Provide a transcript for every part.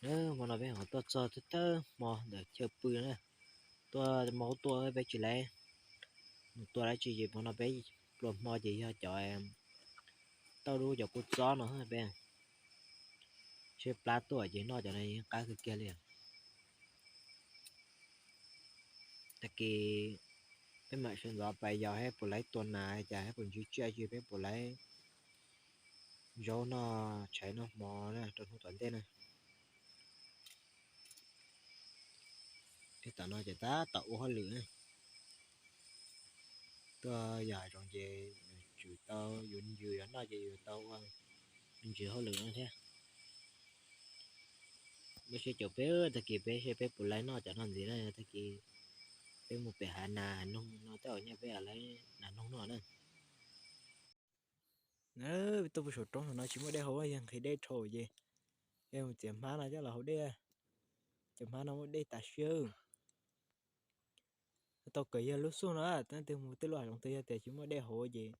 Hmo no peb ho tuaj txog thawj thawj hmo ntawm chaw pw na. Tuaj hmo ub tuaj peb tsis laiv mus tua dab tsi ces hmo no peb pluas hmo ces yog cov tauj dub cov kua txob no peb tseb plab tuaj ces noj cov no yeej qab kawg kiag li. Tag kis peb mam sawv ntxov pais yos peb puas laiv tua nas cas, peb puas ntsib tsiaj tsi, peb puas laiv zaub noj tshais noj hmo na rau hnub tom ntej na. Peb tom no ces tab tom ua hauj lwm na. Tuaj yos hav zoov ces tsum tau yus, yus yuav noj ces yus tau ua me ntsis hauj lwm no thiab. Peb seb caum peb, tag kis peb seb peb puas laiv noj cov no ntxiv na, tag kis peb mus pem hav nas noog no tej zaum nyaj peb laiv nas noog noj na. Tuaj pw saum roob no tsis muaj dej haus, yog nqhis dej dhau ces mus txiav hmab no coj los haus dej. Cov hmab no muaj dej tas siab. Tau kawm yog lub xub no, tab twg mus tej lub hav zoov twg yog tias tsis muaj dej haus ces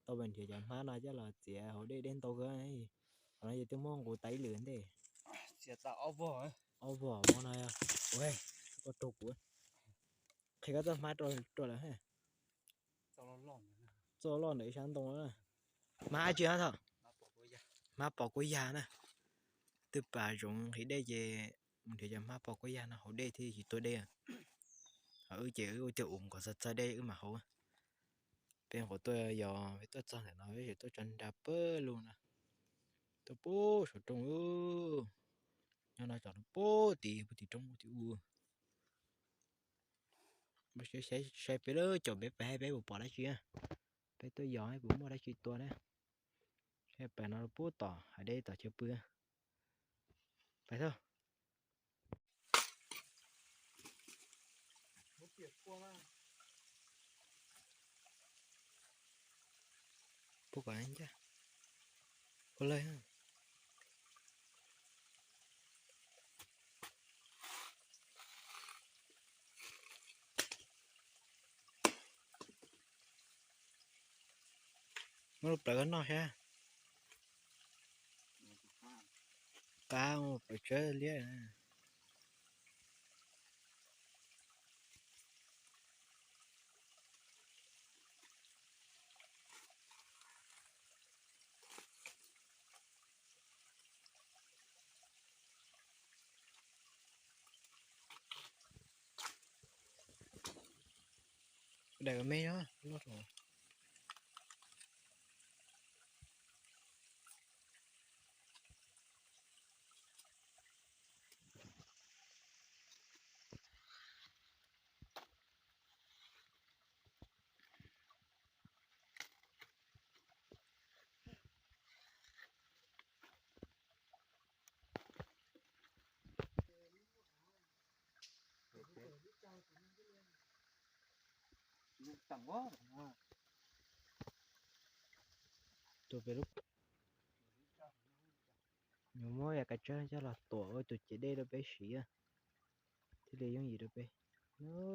tau pes nrhiav cov hmab no coj los txiav haus dej, dej ntau kawg. Qhov no ces twb muab nqus tas ib lwm ntej. Ob vog hmo no, ua, koj raug kuv, qhia koj txoj hmab rau lawm. Txoj loj ntawm ib sab ntoo na. Hmab tsi na thaum? Hmab pos kuab yag na. Twb pas zoov nqhis dej ces mus nrhiav cov hmab pos kuab yag no haus dej thiaj tsis tuag dej. Ho wb ces wb ua tiag ua nkos txog txog dej wb mam haus. Peb nyuam qhuav tuaj yos, peb tuaj txog ntawm no peb tseem tuaj tso nra pawg lug na. Tuaj pub saum roob, nyob no tsom no pub tim, pub tim roob pub tim u. Saib peb lub caum peb pais peb puas pom dab tsi, peb tuaj yos puas muaj dab tsi tua na. Saib pais no pub tom hav dej tom chaw pw. Pais tau. Pub kom ncaj. Ua lawm. Muab lub plawv koj noj thiab. Qab mus plawv tsawb liab. Daim me nyob loj. Tus pem lub, nws muab yam kav tsawb coj los tuam ua tus ciav dej rau peb siv, thiaj li yooj yim rau peb.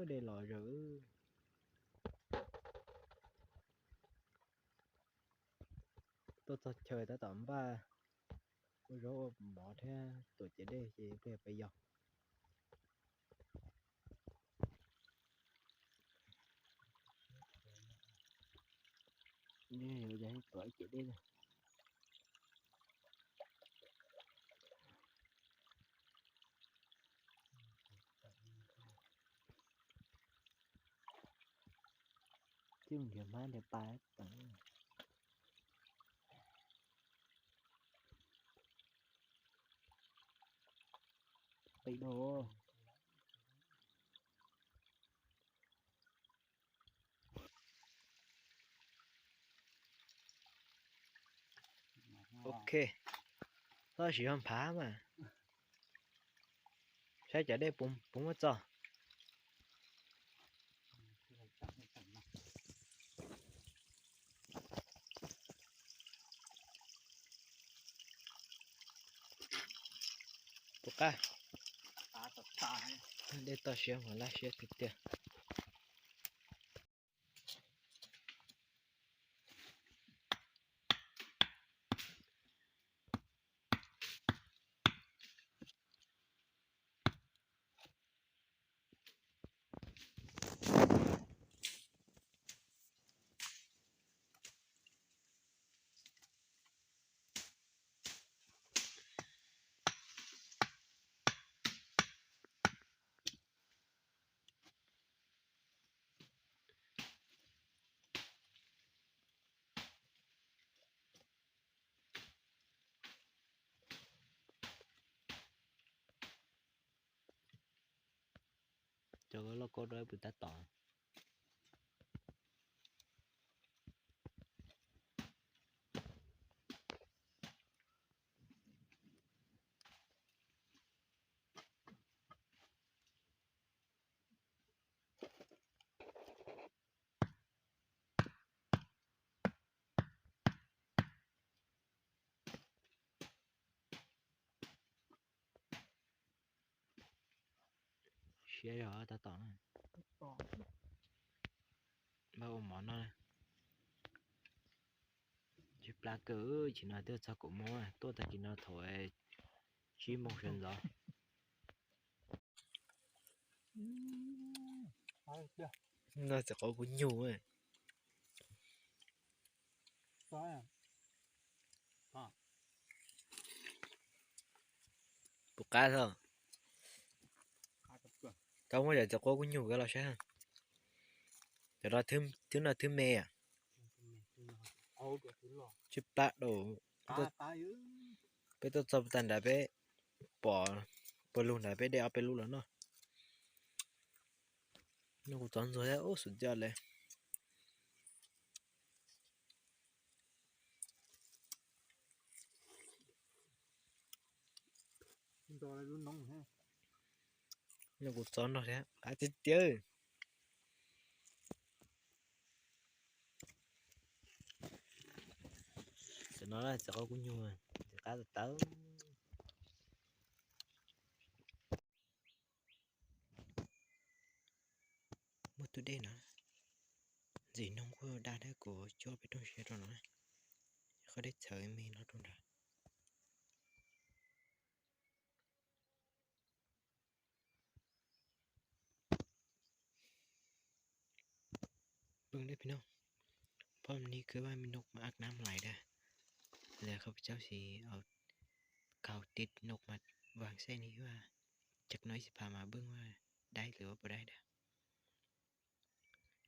Dej los zaws. Tuaj txog chaw tab tom npaj ua zaub ua mov thiab tuam ciav dej ces peb pais yos. Tuam ciav dej. Twb nrhiav hmab nrhiav pa teev. Qis dua. Ok, txhob siv zog nphav mas, saib cov dej puas muab txog. Puas qab? Dej toj siab mas laj siab tiag tiag. Loj koj rau pw tab tom. Siab zog tab tom na. Npaj ua mov noj. Tsis plab kawg, tsis no twb txog kaum moos, tuaj tag kis no thaum tsib moos sawv ntxov. No txiv qaub kuv nyuj. Puas qab tod? Tau muab cov txiv qaub kuv nyuj koj los saib. Cov no thwb no thwb me. Tsib plab dau. Peb tuaj txog tag nrad peb pom puas lug nrad peb de ob peb lub los noj. Noj kuv txob ntxuag thiab ub xum tiaj le. Noj kuv txob no thiab qab tiag tiag. Tam no txiv qaub kuv nyuj, txiv qab tawv tawv. Muaj tus dej no, ntxim noog kuj daj thiab, kuv cuab peb rooj siab rau no, qhov dej txhawv me no rau nrad. Bưng đít phi nông. Hôm nay cứ ba mi nông mà ăn năm lại đây. Giờ không cháu thì ở cầu tịt nông mà vàng xe này ba. Chắc nói gì bà mà bưng ba đáy lửa vào đây đây.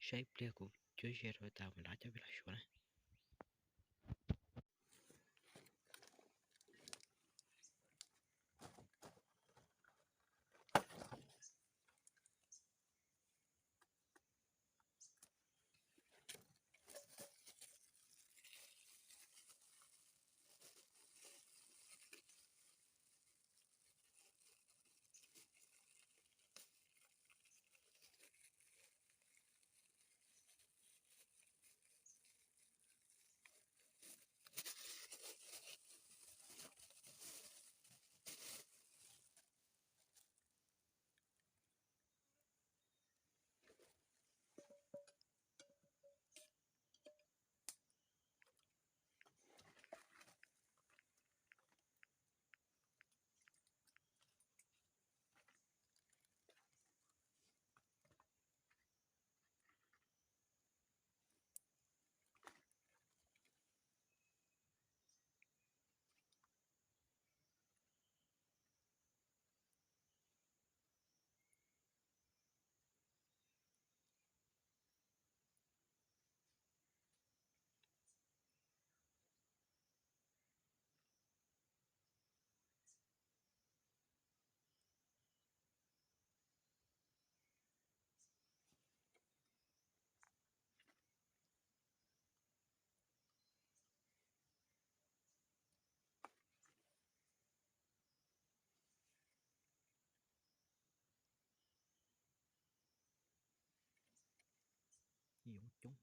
Saib pliag kuv cuab ze rau tau mas nov coj peb los suav na. Yoov coob.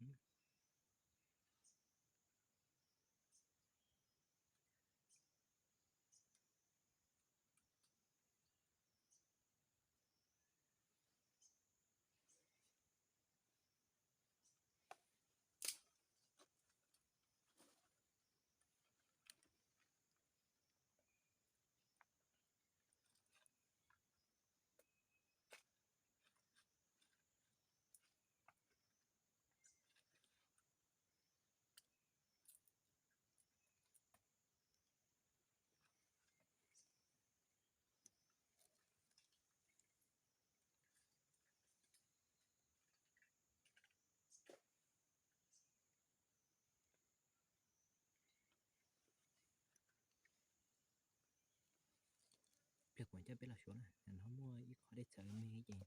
Pliag kuv coj peb los suav na, no muaj ib qho dej txawv me ces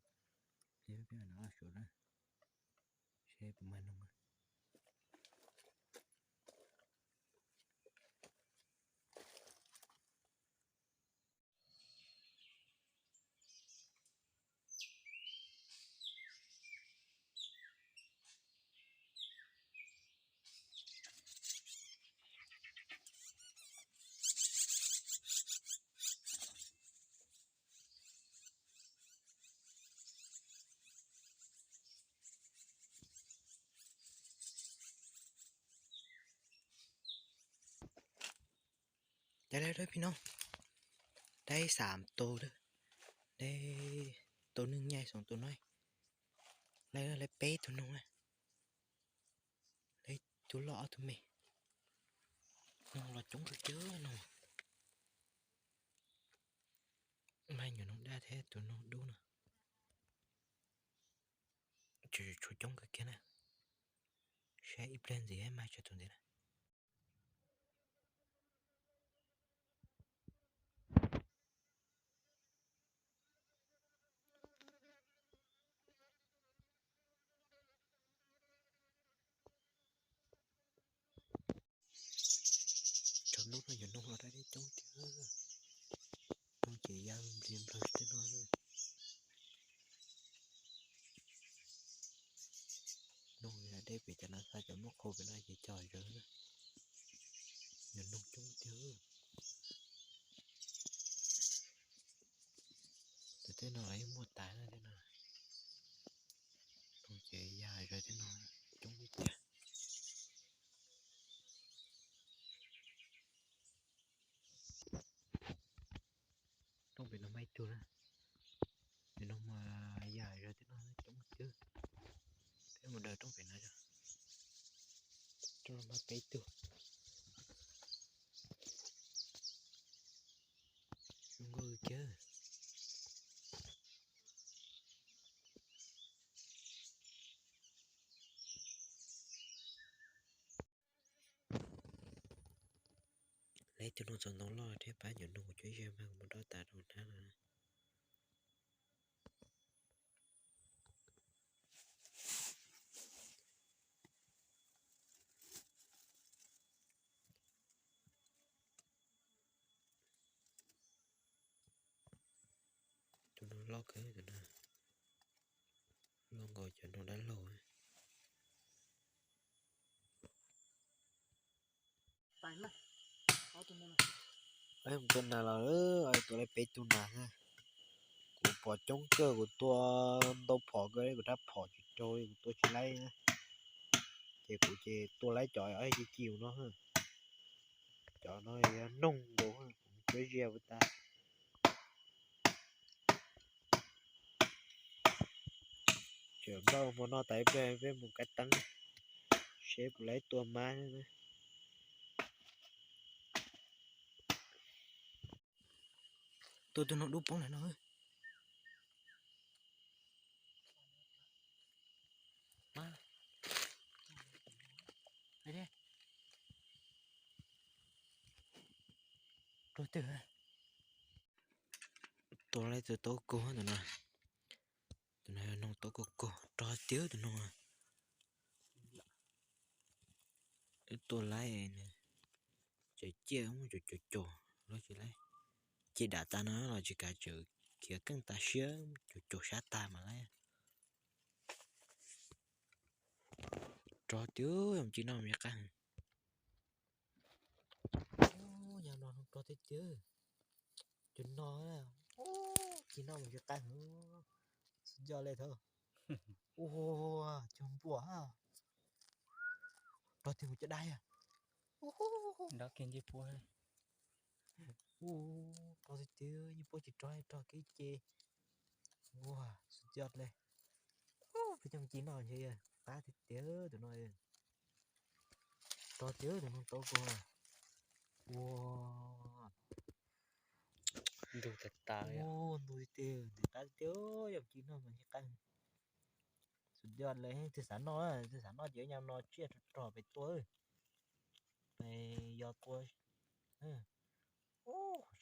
Pliag peb mam nov suav na, seb puas mag noog. Cas lawm peb pib no, dab xam tus, dab tus neeg nyaj xoom tus no, lawv lawv peb tug noog na, lawv tug loj ob tug me, noog los coob kawg kiag no, mas nyuam noog daj thiab tus noog dub no, tshuav coob kawg kiag na, saib ib pliag ntxiv mas tshuav tus ntxiv na. Tsaus ntuj no yuav noog los dab deb coob tiag. Noog ces ya nplig nplawg tej no. Noog deb pem cov no, xa cov muaj qhua pem no ces cog zawv na. Yuav noog coob tiag. Tej no los yeej muaj tas na tej no. Noog ces ya zawv tej no coob tiag. Rooj pem no mas ib tug na, pem no mas ya zawv tej no coob tiag. Peb mus daws rooj pem no, rooj no mas peb tug. Zoo nkauj kiag. Lawv tus noog txaus ntau loj thiab pab nyuam noog kuv cuab ziag mas kuv mus dob tas rau hnab no. Tus no loj kawg, tus no loj nkaus cov noog dab laug. Tua nas los, tua lawv peb tug nas na. Kuv pom coob kawg, kuv tua ntau phom kawg, kuv rab phom tsis raug li, kuv tua tsis laib na. Ces kuv ces tua laib cov ci ci no. Cov no yog noog nkaus, kuv cuab ziag ua tas. Tseem npaj hmo no tas ib pliag peb mus kav teeb seb puas laib tua mab. Tua tus noog dub poob lawm no. Tua twg? Tua laib tus taub kaug tus no. Tus no noog taub kaug kaug, rog tiag tus noog. Wb tua laib, tseem ciaj muab cov caum caum los tsis laib. Ces dam tas no los tsis kav, tseem khiav keej tas siab, caum caum sab tag mas laib. Rog tiag, yog ci noj mas qab heev. Yog no rog tiag tiag. Cov no, ci noj mas qab heev. Xub yoj le thawj. Ua, cov npua. Rog tiag kuv cov dab yog. Rog tiag tiag, yeej puab tsis rog, rog kev ce. Ua, xub yoj le. Peb coj ci noj ntshe qab tiag tiag tus no. Rog tiag tus no tau kua. Ua, ntug tas tas, ntug tiag tiag, ntug qab tiag, yog ci noj mas ntshe qab. Xub yoj le, twg xav noj, twg xav noj ces nyab no tsiaj rog rog pem tua. Yog tua, ua,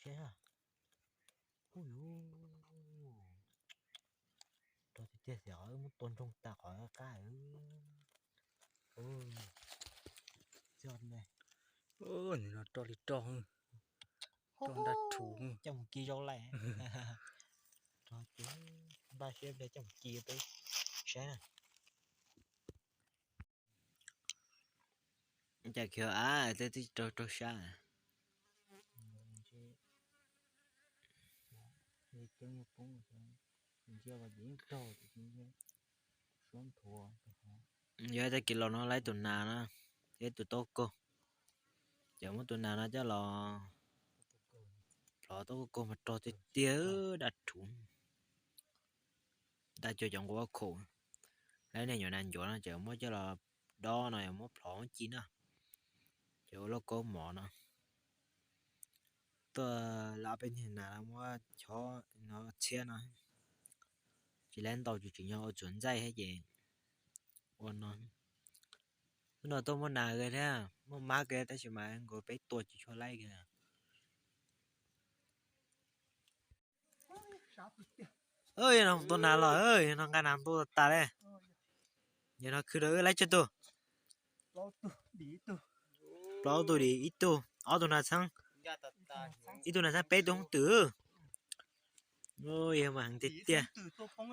seb ha. Ub yuv, rog tiag Tiag xyov muab tua ntsoog tag qhov qab. Coj ne. Nim no roj li roj, roj nraj rhuv. Coj mus ci zaub laij. Rov ces npaj siab cia coj mus ci peb saib na. Cas khiav av tej twb raug raug sab. Yog tej kis los no lawv tus nas no, thiab tus taub kaug. Ces muab tus nas no coj los plhov taub kaug mas rog tiag tiag, daj rhuv. Daj cuag cov nqua khaum. Lawv niag nyuam nas ncuav no ces muab coj los dob no, muab plhov muab ci na, ces ua lauj kaub mov no. Tuaj lawv peb niag nas muab chob no txhiab no. Tsis laib ntau, tsis tsim nyog ua txuas ntxaij thiab ces ua no. Hnub no tuaj muaj nas kiag thiab muaj mab kiag tab sis mas nkaus peb tua tsis tshua laib kiag. Yog no tua nas los, yog no nqa nas ntuj tas tas li. Yog no khwv rau wb laib tsawg tug? Plaub tug dim ib tug, ob tug nas txheeb, ib tug nas txheeb, peb tug hoob twm. Yog mas heev tiag tiag. Rab phom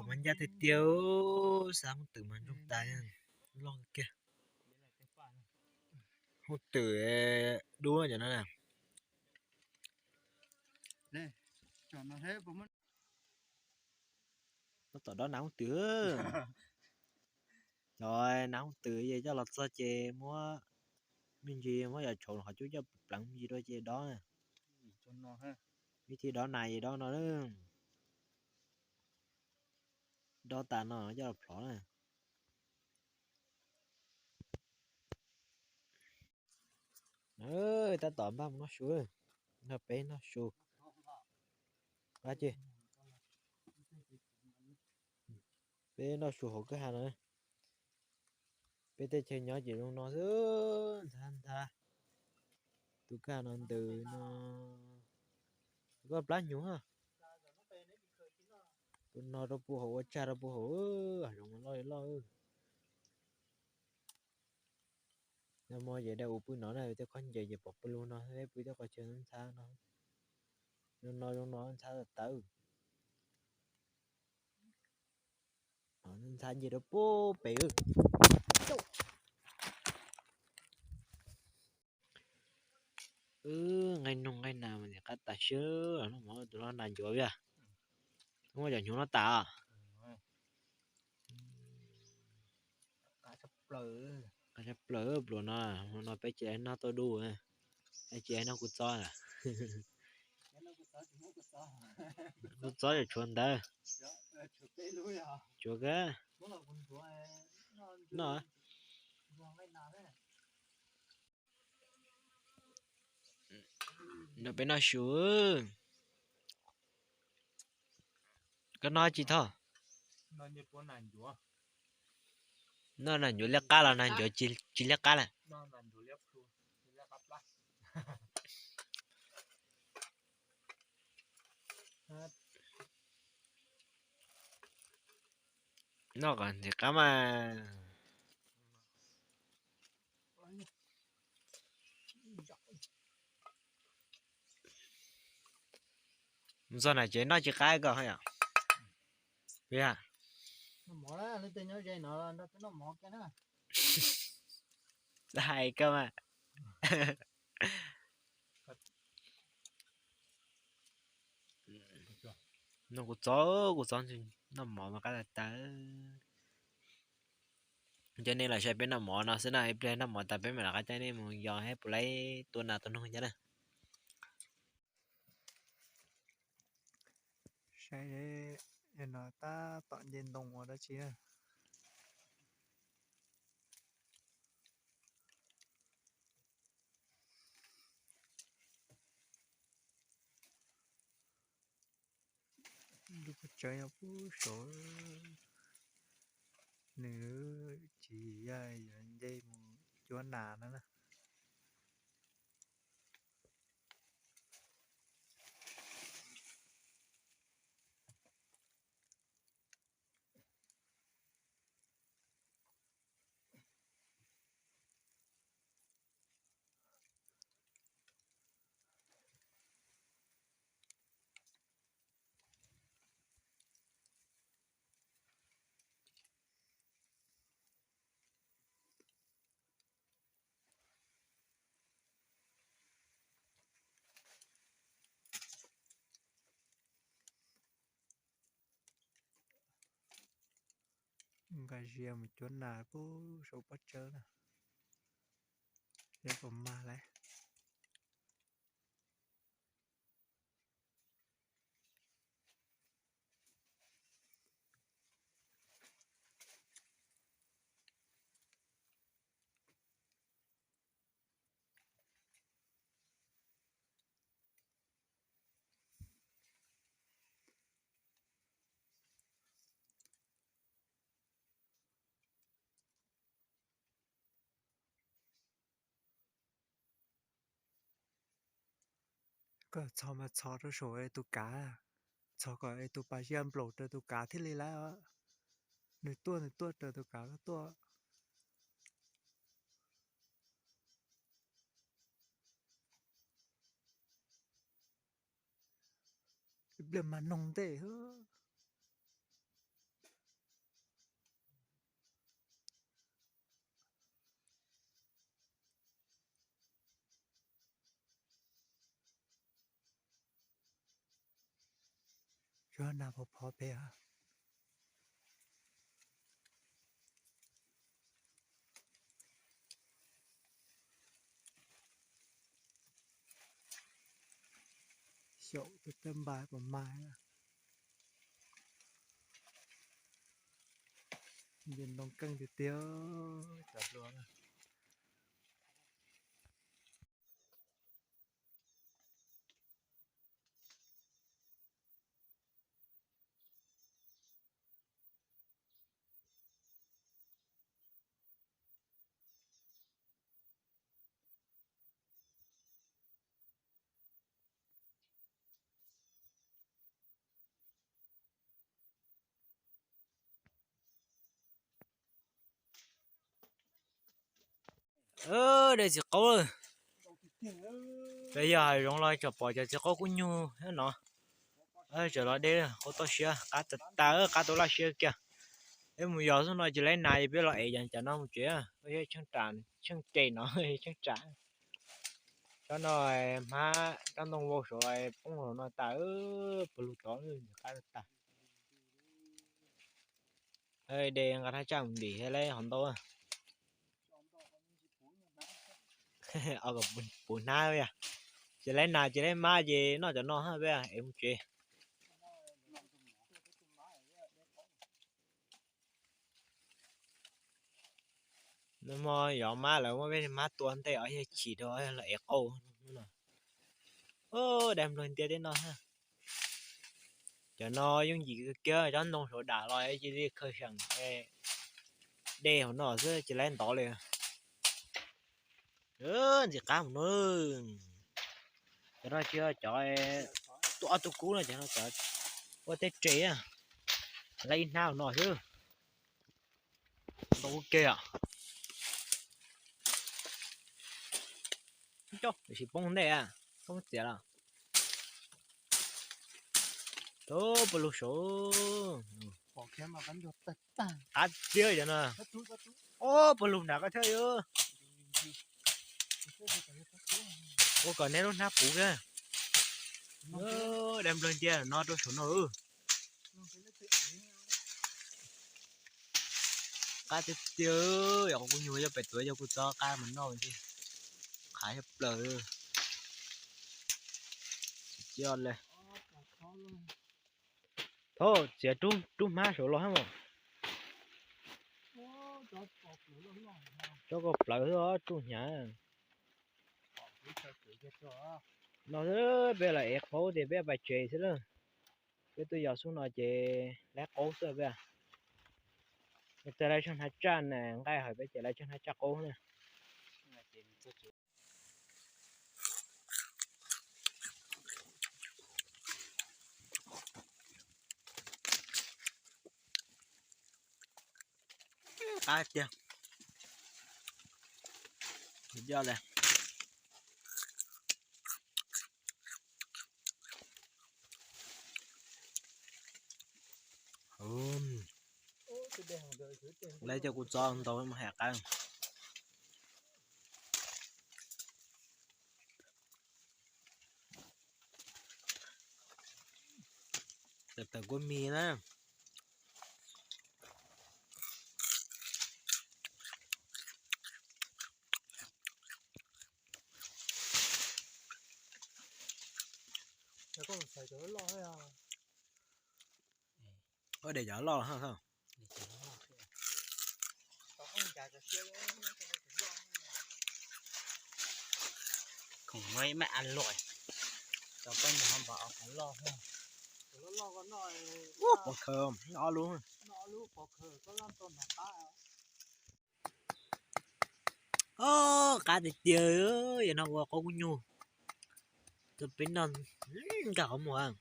mas ncaj tiag tiag, xav hoob twm mas ntsoog tas, loj kiag. Hoob twm dub cov no na. Tab tom dob nas hoob twm. Cov nas hoob twm es coj los txog ces muab me ntsis muab yam tshauv qhov cub coj pleev me ntsis rau ces dob. Vib thib dob nas es dob no, dob tas no coj los plhov na. Tab tom npaj mus noj su, nrog peb noj su. Ab ces peb noj su hauv kwj ha no. Peb teb chaws nyob ces zoo no xwb, ntxhab ntxhab. Tus kwj ha no ntws no, koj plab hnyuv. Tus no rau puag hauv, ua tsag rau puag hauv, hav zoov loj loj. Nag hmo ces dai ua pw no na, tej qhov ncaws ces pom pw lug no, peb pw tej qhov chaw ntxhab no. Zoo no zoo no ntxhab tawv. Ntxhab nce rau puag pem. Wb nqaij noog nqaij nas mas nim qab tas siab, noj mov tus no nas ncuav yog. Muab cov hnyuv no tas. Qab tshaj plaws pluas no, hmo no peb tsis noj tauj dub, peb tsis noj kua txob. Kua txob yog tshuav ntawd. Tshuav kawg. Noj. Nrog peb noj su. Koj noj tsis thoj? Noj nas ncuav liab qab los nas ncuav tsis liab qab lawm? Noj kom ntxim qab mas. Mus txog na ces noj tsis qab koj yom? Hais koj mas. Noj kuv txob, kuv txob noj mov mas qab tas tas. Coj nej los saib peb noj mov no xwb na, ib pliag noj mov tas peb mam rov qab coj nej mus yos thiab puas laib tua nas tua noog thiab na. Saib no tab tom nce ntoo ua dab tsi na. Lub pob tsaws nyob puag saud, nws tsis yog yuav nce mus cuab nas no na. Nkag zia mus cuab nas pub saum pob tsawb na. Seb puas mag lauj. Koj txhos mas txhos rau saum es tus kav, txhos kom es tus pas zia nplaum raws tus kav thiaj li lawm. Nws tuaj nws tuaj raws tus kav tuaj. Ib pliag mas noog ntej. Tsuas nas phov phov pem. Xyaum tus tawb npas puas mag. Nce ntoo keej tiag tiag cov hluas. De txiv qaub, yog hav zoov los tseem pom cov txiv qaub kub nyuj no. Tseem los de qaub toj siab qab tas tas, qab tau laj siab kiag. Peb mus yos xub no ces laib nas es peb los ev cov no mus tsev. Tsheej ram, tsheej ram no, tsheej ram. Tsob no hmab rab ntoo vau saud poob hauv no tas, puag lug tod qab tas. De nqa thaj tsam mus ntim thiab laib hov ntau. Puv hnab, ces laib nas ces laib mab ces noj cov no peb ev mus tsev. Nag hmo yog mab lawv muab peb mab tua ntej os, yog chim rau los ev qaub. Dai nplog ntiab teb no. Cov no yooj yim kawg kiag, cov ntoo saud dam los cia li khaws seem de hauv no xwb ces laib ntov li. Ntxim qab mus no. Cov no tsis yog cov tua ob tug kub no, cov no cov ua teb tsev, laib ib hnab hauv no xwb. Ntau ua ke os. Tiam sis poob ntej, poob txias los. Tub puas lug saud. Qab tiag cov no. Ob puas lug nram ko thiab. Ua kom neb lub hnab puv thiab. Dai nplog ntiab no rau saum no. Qab tiag tiag, yog kuv nyuam yog pem tuav yog kuv txov qab mas noj ntag. Qab ib plaws. Tsis coj li. Thaum txiav rub hmab saud los hab mas. Tsob ko plawv xwb os, tsuj hnyav. No xwb peb los ev qaub tias peb pais tsev xwb lawm. Peb tuaj yos xub no ces laib qaub xwb peb. Txawm laib tsheej hnav tsaj na, nqaij hawm peb ces laib tsheej hnav tsaj qaub na. Qab tiag. Yog li. Lawv cov kuv txov ntau mas hais qab. Tawm tawm kua mis na. Ua de cov loj ha. Khoom no ib maj a luam, cov peb mus ho npam os qhov loj. Pov khawv ob lub. Ob, qab tiag tiag, yog no ua qaub kub nyuj rau peb noj nkag qhov muag.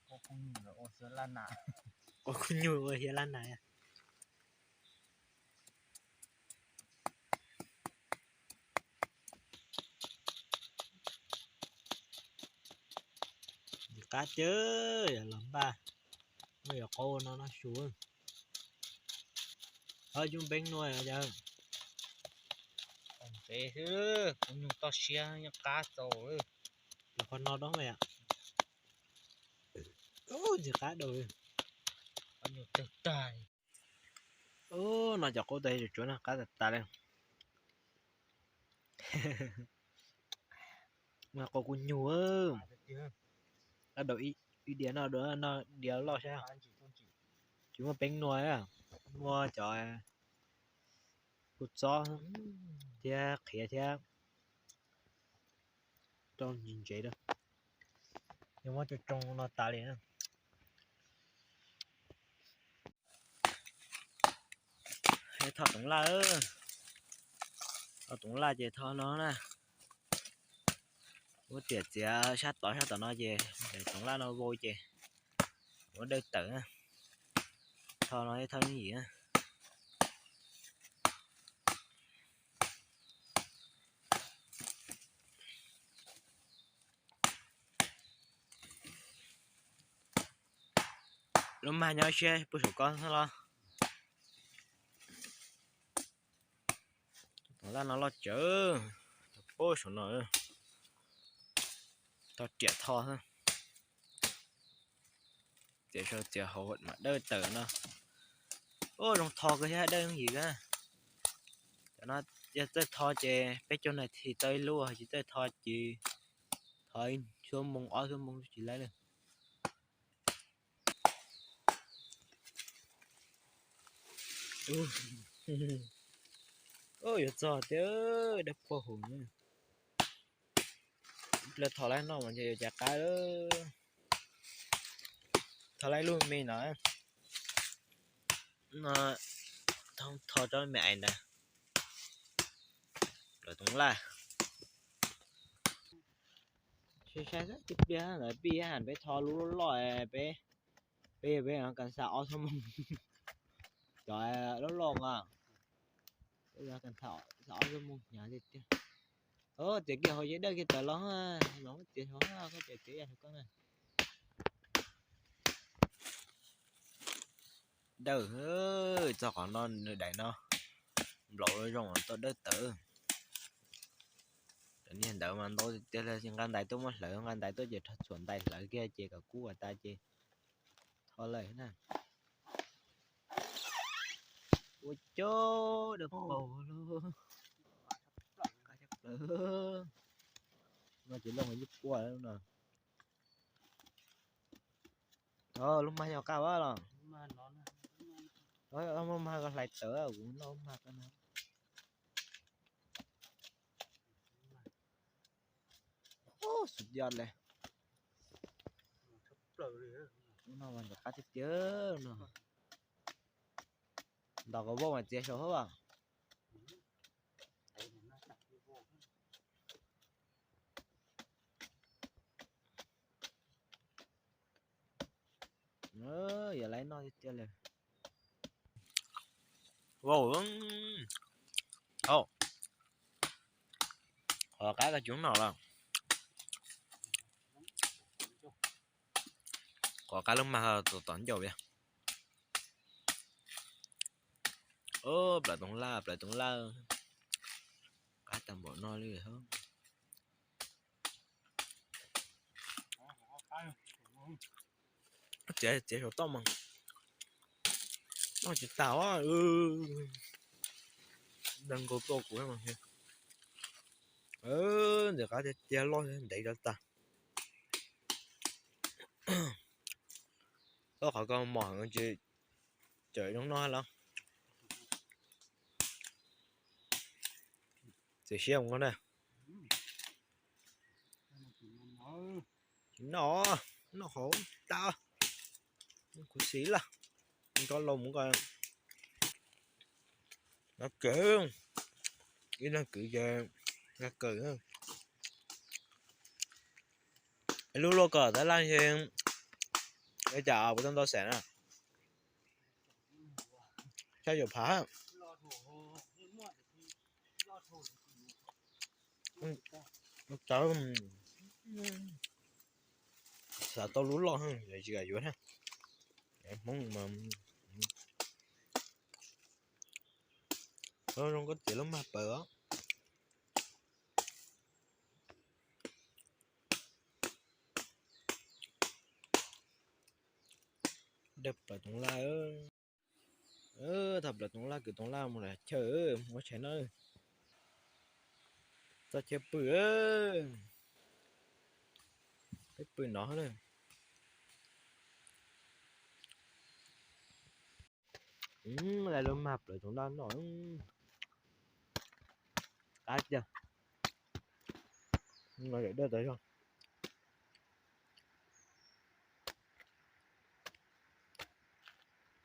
Qaub kub nyuj ua hiab lab nas. Qab tiag, yog los npaj, muab cov qaub no noj su. Ho coob peeb nua os. Ntev xwb, kub nyuj toj siab nyob qab txaus. Los qhov no dob mas yom. Ntxim qab dua li. Qub nyuj tawg tag li. Ub, no cov qaub tag tsuav no qab tas tas li. Qaub kub nyuj, qab dua ib diav no, dua no diav loj sab. Tsis muaj peeb nua, muaj cov kua txob thiab qhiav thiab rau ntsev ntsev rau. Yog muab tsoo tsoo no tas li na. Tho toov laj, tho toov laj ces tho no na. Muab tiam txiav sab tod sab tom no ces toov laj no vau ces muab dawj tawm na. Tho no thiab tho yeeb yim na. Lub mag nyob siab puag saum ko xwb los. Toov laj no loj tsawv, puag saum no. Tho riam tho xwb. Txiav saum txiav hauv mam dawj tawm no. Ub, zoo tho kawg thiab dawj yeeb yim kawg. Cov no yog txawj tho ces peb caug nas this tau ib lub, tsis txawj tho ces tho ib xuab moos ob xuab moos tsis laib li. Yuav txog tiag, dawb paug hauv. Lawv tho laib noj mas ntshe yuav cas qab. Tho laib lub me no. No, tho tso me ais ntawd. Lawv toov laj. Sai sai xwb, tiag tiag ntawd pib hais peb tho lub loj loj, peb, peb, peb kas xa ob xuab moos. Cov loj loj mas, peb kas xa ob xuab moos hnyav tiag tiag. Txiav kiag hauv ces dawj kiag tawm los, los txiav hauv, koj txiav txiav yam koj na. Dawj, txog qhov no nws daim no nplaum zoo tau dawj tawm. Cov niag ntawd mas ntau tiag tiag li, nqa ntais tuaj muab hlawv, nqa ntais tuaj ces rho txhuam ntais hlawv kiag ces kom kub kom tas ces tho lawm na. Ua cov dawj paug lawm. Qab tshaj plaws. No ces loj ib puas lawm no. Lub mag yog qab los? Lub mag ko hlais tawv, kuv noj lub mag ko no. Xub yoj le. Lub no mas ntxim qab tiag tiag no. Ntos kom vau mas txiav saum hauv as. Yog laiv noj tiag tiag li. Vau, qhov qab koj tsis noj los? Qhov qab lub mag tom ncauj li. Plaws toov laj, plaws toov laj. Qab tag npaum no li. Txiav, txiav saum toj mas noj tsis tas. Dag nkaus tuaj kuv. Ntxim qab tiag tiag, loj ntev rau tag. Tau qhov ko mos heev ces cawm zoo noj los. Txiav siab mus koj na. Noj, noj hauv tas. Kuv xis lawm. Koj los mus koj. Noj kawg. Ib leeg kwv ces noj kawg. Lub luaj kom tab laj ntshe, ua cas kuv tau ntau xees na. Tshaj yuav phav. Xav tau lub loj tsis kam yuav na. Hmoob mas zoo koj tias lub mag plaws os. Dawj plaws toov laj. Thaum plaws toov laj kwv toov laj mus lawm chaw ua tshais no. Txoj chaw pw. Peb pw no na. Lub mag plaws toov laj noj. Qab tiag. Dawj tas zog.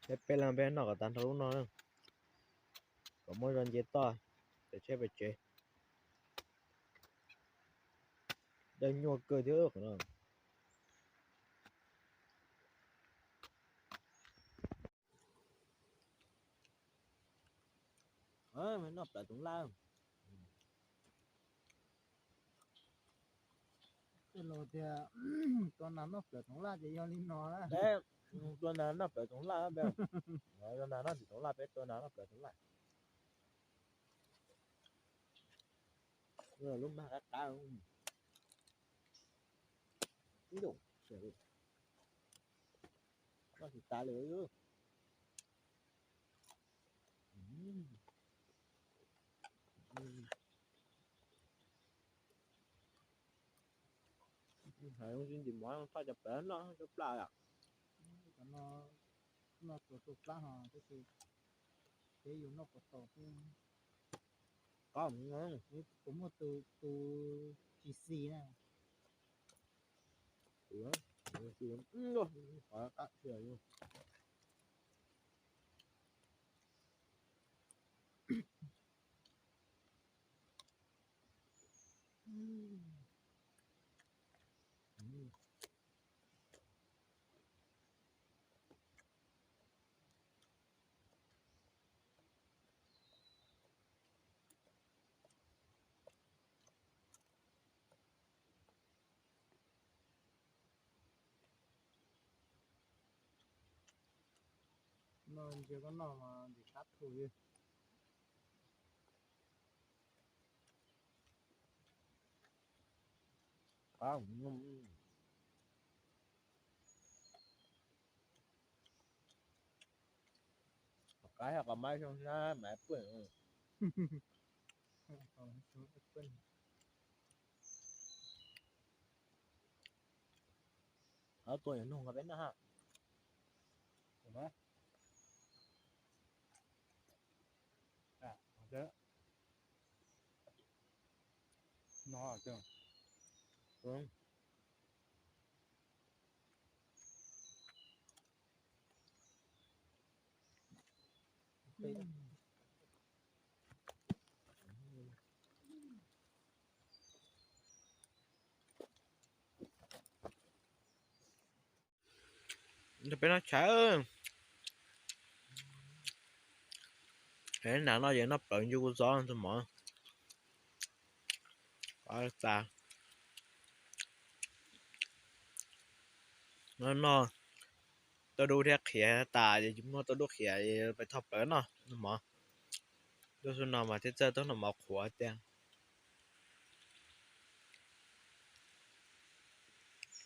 Peb peb leeg peb noj kom tag nrho lub no na, kom muab zog nce toj pem tsheb pem tsev. Dawj nyuaj kawg thiab qhov no. Noj plaws toov laj. Tej laus tias tua nas noj plaws toov laj ces yog li no. Tua nas noj plaws toov laj, tua nas noj tsis toov laj, peb tua nas noj plaws toov laj. Lub mag qab qab. Ib ntus noj tsis tas li. Hais zoo tsis ntim mov thoj cov plawv noj cov plaj yom. Cov no noj tsuas tau plab ho tab sis peb yus noj puas tau xwb. Qab, kuv muaj tus, tus tsis xis na. No ntsia koj noj mas ntxim qab thuj li. Qab yog qos mab xyoo xyab mas pw. Ob tuaj yuav nug nqa peb noj ha. Peb noj tshais. Nas no ces noj plawv ncu kuv txov tus mov. Noj tauj dub thiab qhiav tas ces muaj tauj dub qhiav peb thoj plawv noj mov. Lub xub no mas thiaj txawj tau noj mov qhuav tiag.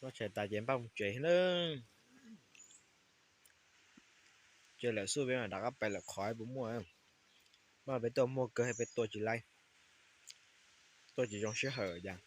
Noj tshais tas ces npaj mus tsev lawm. Ces lawm xub peb mam rov qab pais lawm qhov puas muaj. Mas peb tuaj muaj kawg peb tua tsis laib, tua tsis zoo sij hawm cas.